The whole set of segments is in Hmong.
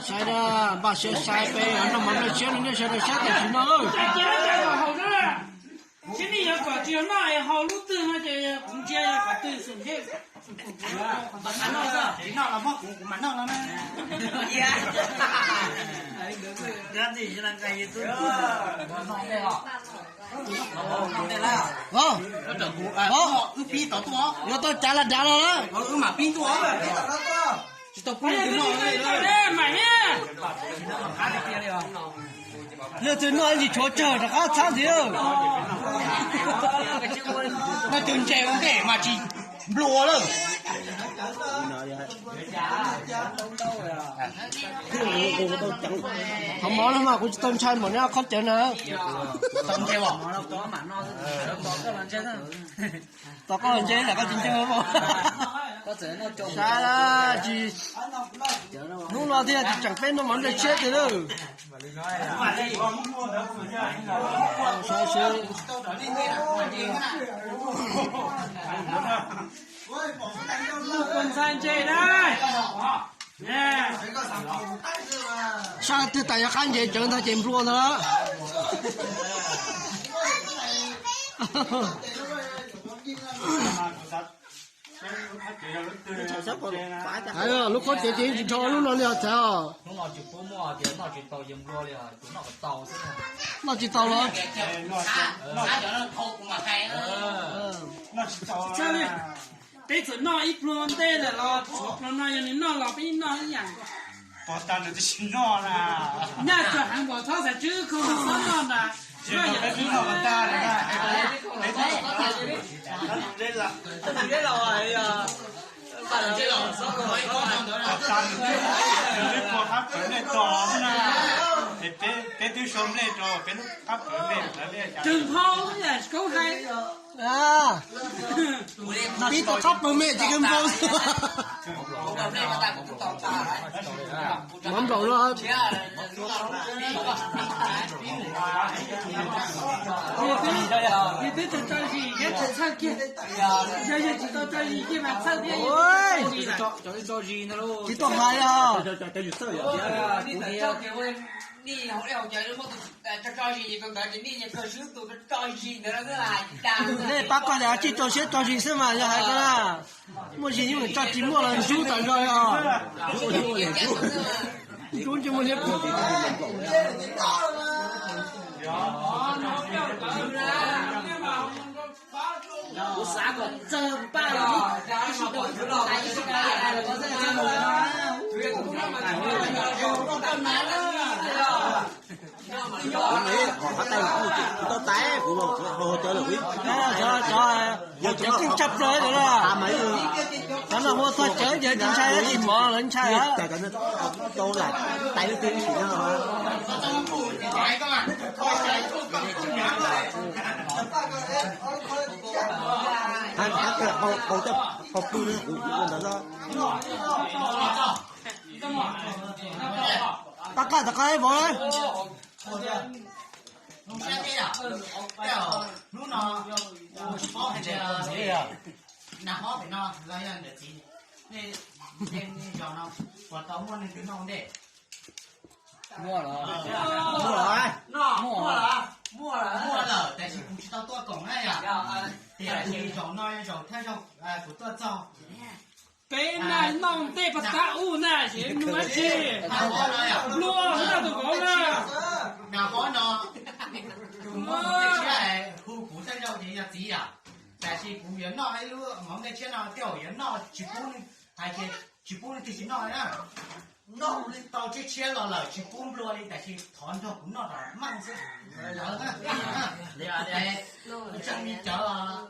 Saib na, npaj siab saib peb noj mov nplej tshiab no nej sawv daws saib tam sim no. Tsis nej yuav kom tsis yog noj es haus lub twg no ces kuv ntsia yog qhov twg xwm ntshe. Tsis noj los muab kuv, kuv mam noj no na. Wb pib tau tuaj, yuav tau cav las dav los na. Wb mam pib tuaj. Tsis tau pub nws noj. Leej twg noj ib ntsis tshuav tsawg rov qab txhab ntxiv. Leej twg ntse ua ntej mas tsis nplua lawm. Qhov mov no mas kuv tsis tau ntshai npaum neb ob khob cawv na. Tos koj los ntse lam koj tsis ntse. Saib tsis, hnub no thiaj tsis tseem peb noj mov nplej tshiab tiag lawm. Sab twg tas yuav qab ntses cawv ntag ces nplua ntag lawm. Lub qhob cawv ces tsis dhau lub no li os txawv os. Noj tsis tau los. Peb txawm noj ib pluag ntej lawm los tshuav pluag no yog nws noj los peb noj ib yam. Nyaj txawm heev npaum txhob xav tswb kho xob noj na. Kawg npau, pib tau qab pawg me ces kawg npau. Mov nplaum no. Tsis tau hais os. Nej pab koj li tsis tso siab tso zis xwb mas yog hais ko na. Muaj zis yeej tso tsis muaj los ntsub tas zog os. Ntsub ntsej muag liab. Kuv xav kom txawg npaj los ib sij, ib sij, kuv tau tais kuv hau cawv lawm. Hau cawv tseem tshaj plaws li. Cov no hu txog cawv ces tsis ntshai, tsis mov lawv ntshai. Tab qaj tom qab vauv. Hnub no tsis paub hais tias nag hmob pem no los yog ntawm txiv, nej zos no puas tau muaj neeg twg noj ua ntej? Muaj los? Muaj los? Muaj lawm, tab sis kuv tsis tau tuaj koom na yom. Tiam sis zaum no zaum thawj zaug kuv tuaj txog. Peb noj ntej pas tab ub na, nug dab tsi? Luaj noj tus vauv na. Nag hmo no tus muab mov nplej tshiab hu kuv thawj zaug ces yog txiv yom. Tab sis kuv yuav noj ib lub mov nplej tshiab no, tej zaum yuav noj tsis pub, hais tias tsis pub leej twg tsis noj na. Noj li tau tshiab tshiab los lawm tsis pub nplua li, tab sis thov nrog kuv noj kom meej xwb. Tseem li cov,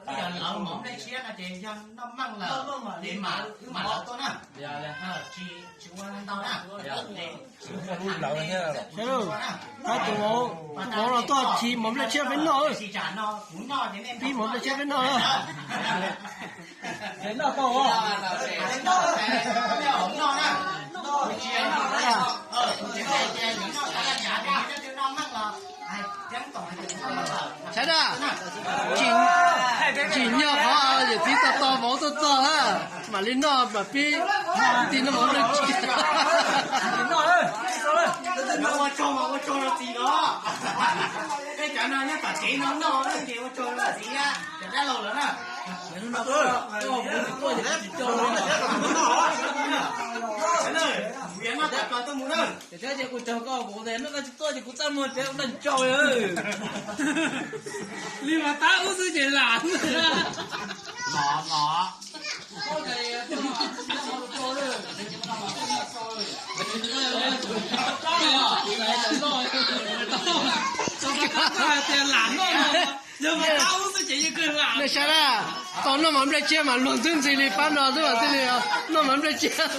cov lawv mov nplej tshiab no ces yog noj meej lawm ces mam, mam lawv tuaj na. Tsis, tsis ua ntau na. Tus vauv, tus vauv los tuaj khi mov nplej tshiab peb noj. Pib mov nplej tshiab peb noj. Noj tau. Saib na, tsim nyog qhov yawm txiv tos tos vauv tuaj txog na, mam li noj mam pib. Tig noj mov nplej tshiab. Ua tsaug mas ua tsaug rau txiv no. Tej cov no nyob tom tsev no noj ces ua tsaug rau txiv na, cov dab laug lawm na. Kuv yuav noj tas koj tuaj mus na. Ces kuv tsaug koj, kuv tias noj tsis tuaj ces kuv txaj muag tsev ua noj tsaug. Li mas tab ub xwb ces lam. Tias lam noj. Nej saib na, tau noj mov nplej tsiab mas luag ntxhwb ntxhi li pab no xwb mas thiaj li noj mov nplej tsiab.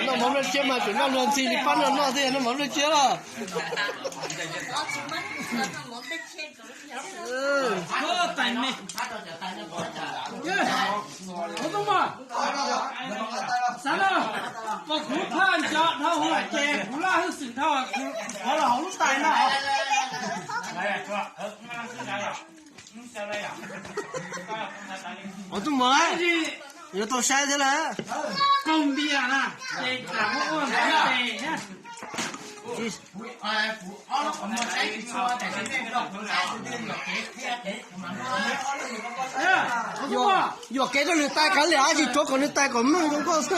Noj mov nplej tsiab mas tseem noj luag ntxhi li pab no noj thiab noj mov nplej tsiab los. Xav no, kuv thaj nco dhau hauv ces kuv laj hwj xwm dhau, kuv los hauv lub tais no. Ua tub mov, yuav tau saib thiab lawm. Kaug npias na, ces tam muab ua npav tes thiab. Yuam kev rau nws tais kav liam, tsis tsuav kom nws tais kom mloog zoo nkauj xwb.